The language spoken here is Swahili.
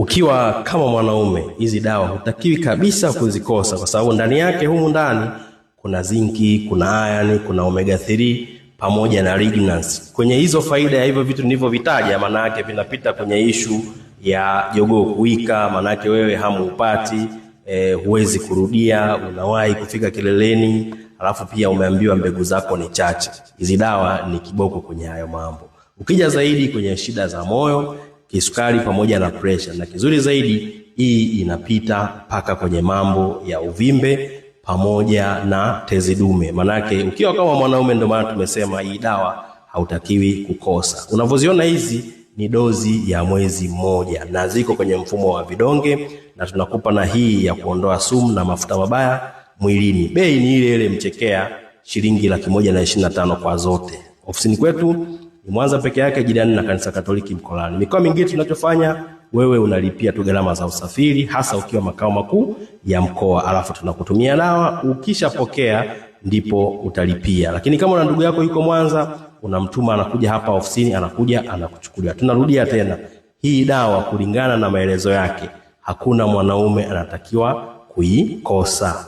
Ukiwa kama mwanaume, hizi dawa hutakiwi kabisa kuzikosa, kwa sababu ndani yake humu ndani kuna zinki, kuna iron, kuna omega 3 pamoja na lignans. Kwenye hizo faida ya hivyo vitu nilivyovitaja, maana yake vinapita kwenye ishu ya jogoo kuwika, maana yake wewe hamu upati, huwezi kurudia, unawahi kufika kileleni, alafu pia umeambiwa mbegu zako ni chache. Hizi dawa ni kiboko kwenye hayo mambo. Ukija zaidi kwenye shida za moyo, kisukari pamoja na pressure, na kizuri zaidi hii inapita mpaka kwenye mambo ya uvimbe pamoja na tezi dume. Manake ukiwa kama mwanaume, ndio maana tumesema hii dawa hautakiwi kukosa. Unavyoziona hizi ni dozi ya mwezi mmoja na ziko kwenye mfumo wa vidonge, na tunakupa na hii ya kuondoa sumu na mafuta mabaya mwilini. Bei ni ile ile mchekea, shilingi 125,000 kwa zote. Ofisini kwetu ni Mwanza peke yake, jirani na kanisa Katoliki Mkolani. Mikoa mingine tunachofanya, wewe unalipia tu gharama za usafiri, hasa ukiwa makao makuu ya mkoa, alafu tunakutumia dawa. Ukishapokea ndipo utalipia. Lakini kama una ndugu yako yuko Mwanza, unamtuma anakuja hapa ofisini, anakuja anakuchukulia. Tunarudia tena, hii dawa kulingana na maelezo yake, hakuna mwanaume anatakiwa kuikosa.